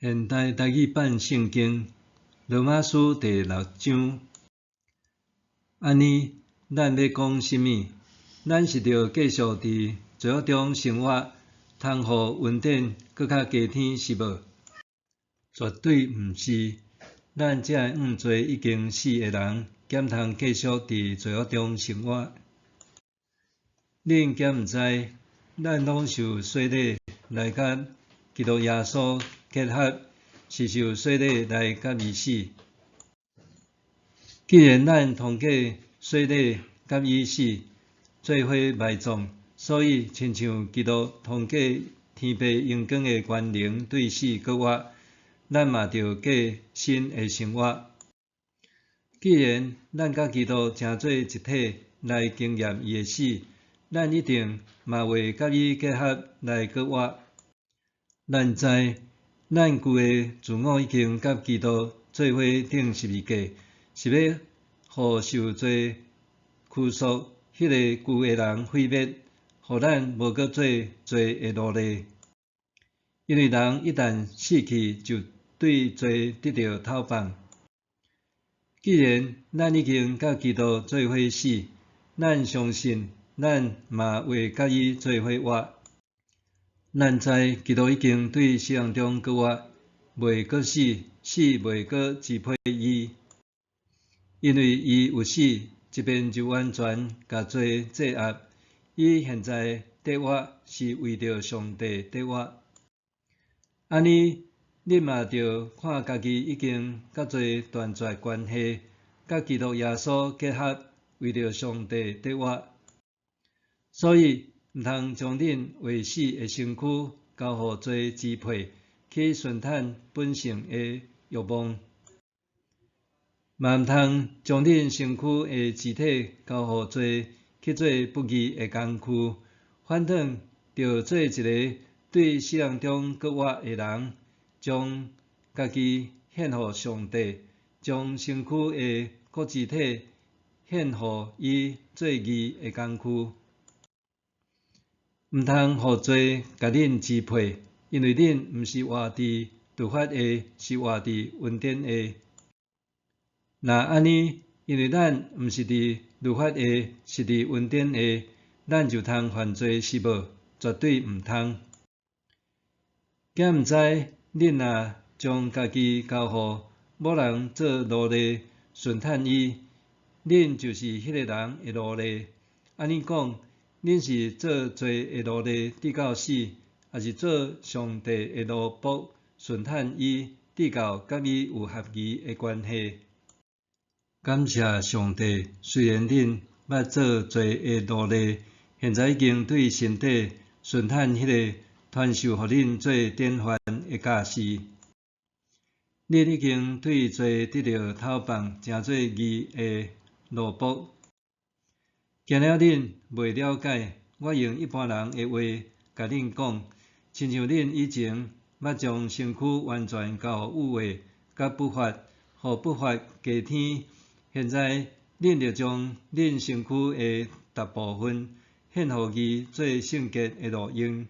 現代台語版聖經羅馬書第六章。按呢，咱欲講啥物？咱是著繼續佇罪惡中生活，通予恩典閣較加添是無？絕對毋是！咱這个向罪已經死的人，敢通繼續佇罪惡中生活？恁敢毋知，咱攏受洗禮來佮基督耶穌結合，是受洗禮來佮伊死。既然咱通過洗禮佮伊死，做伙埋葬，所以親像基督通過天父榮光的權能對死閣活，咱嘛著過新的生活。既然咱佮基督成做一體來經驗伊的死，咱一定嘛會佮伊結合來閣活。咱知，咱舊的自我已經佮基督做伙釘十字架，是欲予受罪拘束彼個舊的人毀滅，予咱無閣做罪的奴隸。因為人一旦死去，就對罪得著透放。既然咱已經佮基督做伙死，咱相信咱嘛會佮伊做伙活。咱知基督已經對死人中閣活，袂閣死，死袂閣支配伊。因為伊有死，這邊就完全共罪制壓。伊現在得活，是為著上帝得活。按呢，恁嘛著看家己已經佮罪斷絕關係，佮基督耶穌結合，為著上帝得活。所以，毋通將恁未死的身軀交予罪支配，去順趁本性的欲望；嘛毋通將恁身軀的肢體交予罪去做不義的工具。反轉著做一个對死人中閣活的人，將家己獻予上帝，將身軀的各肢體獻予伊做義的工具。毋通予罪共恁支配，因為恁毋是活佇律法下，是活佇恩典下。若按呢，因為咱毋是佇律法下，是佇恩典下，咱就通犯罪是無？絕對毋通。敢毋知恁若將家己交予某人做奴隸，順趁伊，恁就是彼个人的奴隸。按呢講，恁是做罪的奴隸，直到死，抑是做上帝的奴僕，順趁伊，直到佮伊有合宜的關係？感謝上帝，雖然恁捌做罪的奴隸，現在已經對身體順趁彼个傳授予恁做典範的教示。恁已經對罪得著透放，成做義的奴僕。驚了恁袂了解，我用一般人的話共恁講，親像恁以前捌將身軀完全交予欲話佮不法，予不法加添。現在恁著將恁身軀的逐部分獻予伊做聖潔的路用。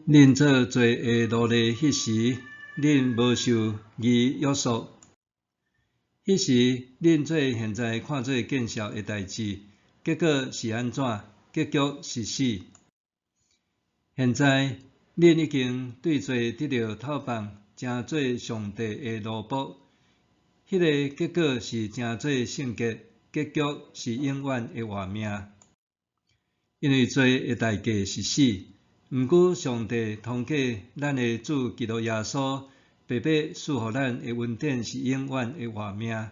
恁做罪的奴隸彼時，恁無受義約束。彼時恁做現在看做見笑的代誌，結果是按怎？結局是死。現在恁已經對罪得著透放，成做上帝的奴僕。彼个結果是成做聖潔，結局是永遠的活命。因為罪的代價是死，毋過上帝通過咱的主基督耶穌，白白賜予咱的恩典是永遠的活命。